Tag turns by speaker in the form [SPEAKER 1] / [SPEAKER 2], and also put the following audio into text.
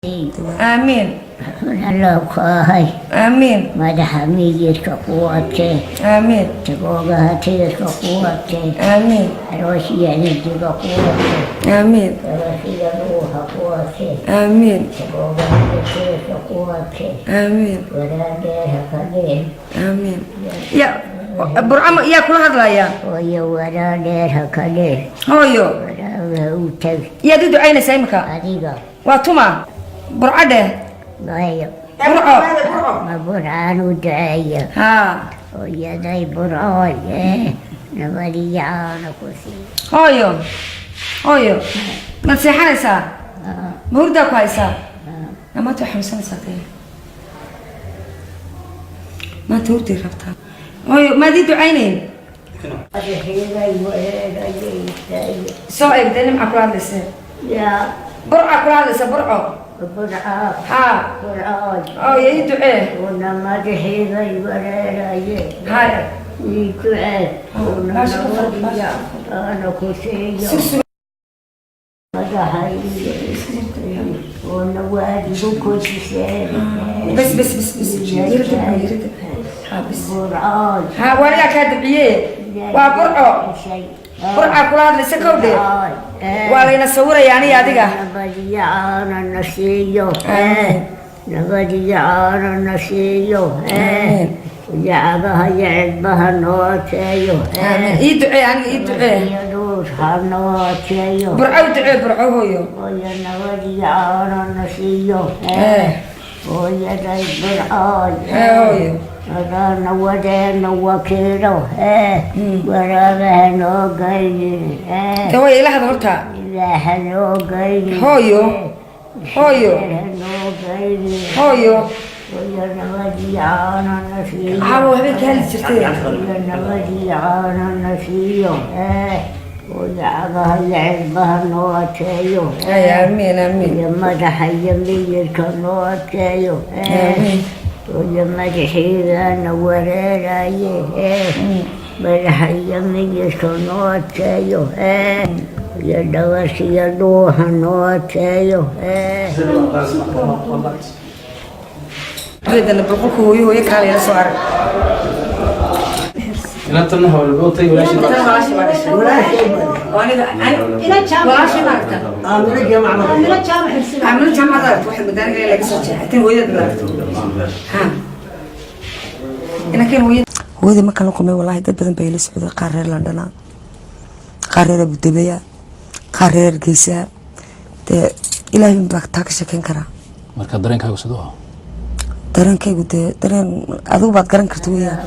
[SPEAKER 1] Aamiin.
[SPEAKER 2] Allow ku ahay.
[SPEAKER 1] Aamiin.
[SPEAKER 2] Madaxa miyirka kuu adkee.
[SPEAKER 1] Aamiin.
[SPEAKER 2] Tagoogaha tiirka kuu adkee.
[SPEAKER 1] Aamiin.
[SPEAKER 2] Calooshiya nidiga kuu adkee.
[SPEAKER 1] Aamiin.
[SPEAKER 2] Gabashiya ruuxa kuu adkee.
[SPEAKER 1] Aamiin.
[SPEAKER 2] Tagoogaha tiirka kuu adkee.
[SPEAKER 1] Aamiin.
[SPEAKER 2] Walaadheer ha ka dhicin.
[SPEAKER 1] Aamiin. Ya Burcamo, yaa kula hadlayaa?
[SPEAKER 2] Hooyo, walaadheer ha ka dhicin.
[SPEAKER 1] Hooyo.
[SPEAKER 2] Walaaga u tag.
[SPEAKER 1] Yaad u ducaynaysaa imika?
[SPEAKER 2] Adiga.
[SPEAKER 1] Waa tuma? Burco dheh.
[SPEAKER 2] Maayo.
[SPEAKER 1] Burco.
[SPEAKER 2] Ma Burcaan u duceeya?
[SPEAKER 1] Haa.
[SPEAKER 2] Hooyaday Burcooy ee nabadiyo caano ku sii.
[SPEAKER 1] Hooyo, hooyo, maad seexanaysaa? Ma hurdaa ku haysaa? Maanta waa xanuunsanaysaa dee. Maanta hurday rabtaa. Hooyo, maad ii ducaynayn?
[SPEAKER 2] Madaxiigay wareegayay istaagay.
[SPEAKER 1] Soo eeg dee, Nimca kula hadlaysa.
[SPEAKER 2] Yaa?
[SPEAKER 1] Burca kula hadlaysa, Burco.
[SPEAKER 2] Burcaa?
[SPEAKER 1] Haa.
[SPEAKER 2] Burcooy.
[SPEAKER 1] Hooyo, ii ducee.
[SPEAKER 2] Una madaxiigay wareeraye.
[SPEAKER 1] Hay.
[SPEAKER 2] Ii ducee una.
[SPEAKER 1] Baasha ku fur,
[SPEAKER 2] Nabadiyo caano ku siiyo. Madaxa una waadigu kordhiseen.
[SPEAKER 1] Bas, bas, bas, bas, yara dib, yara dib. Haa, bas.
[SPEAKER 2] Burcooy.
[SPEAKER 1] Haa, waanigaa kaa dabciye. Waa Burco, Burca kula hadlaysa. Kowdhe, waa layna sawiraya aniga adiga.
[SPEAKER 2] Nabadiyo caano na siiyo. Nabadiyo caano na siiyo. Iyo cagaha iyo cidbaha noo adkeeyo.
[SPEAKER 1] Aamiin. Ii ducee, aniga ii ducee.
[SPEAKER 2] Iyo dhuusha noo adkeeyo.
[SPEAKER 1] Burco u ducee, Burco, hooyo.
[SPEAKER 2] Hooyo, nabadiyo caano na siiyo. Hooyaday Burcooy.
[SPEAKER 1] Hooyo.
[SPEAKER 2] Adaana wadeena wakiilo waraabaha noo geynin.
[SPEAKER 1] De hooyo, ila hadal horta.
[SPEAKER 2] Ilaaha noo geynin.
[SPEAKER 1] Hooyo. Hooyo.
[SPEAKER 2] Noo geynin.
[SPEAKER 1] Hooyo.
[SPEAKER 2] Hooyo, nabadiyo caano na siiyo.
[SPEAKER 1] Caawa waxbay ka hadli jirtay.
[SPEAKER 2] Hooyo, nabadiyo caano na siiyo. Hooyo, cagaha iyo cidbaha noo adkeeyo.
[SPEAKER 1] Ay, aamiin, aamiin.
[SPEAKER 2] Iyo madaxa iyo miyirka noo adkeeyo.
[SPEAKER 1] Aamiin.
[SPEAKER 2] Hooyo, madaxiigana wareeraye. Madaxa iyo miyirka noo adkeeyo. Iyo dhabarka iyo dhuuxa noo adkeeyo.
[SPEAKER 1] Geedana boqolka hooyo, hooyo, kaalay la soo arag.
[SPEAKER 3] Inantan hawlgootay walaashii.
[SPEAKER 1] Tan walaashii baa dhashay. Oo aniga walaashii ma aragta? Aamino Jaamacad aragta, waxay madaaniga in laga soo jeexay. Tan hooyada ma aragta? Ha, inankan hooyada, hooyada markaan la kulmay, wallaahi dad badan baa ila socday, qaar reer Londona, qaar reer Abudabeya, qaar reer Hargeysa. Dee Ilaahay baa taa ka sheekeyn karaa.
[SPEAKER 3] Marka dareenkaagu siduu ahaa?
[SPEAKER 1] Dareenkaygu dee dareen adigu baad garan karta weeyaan.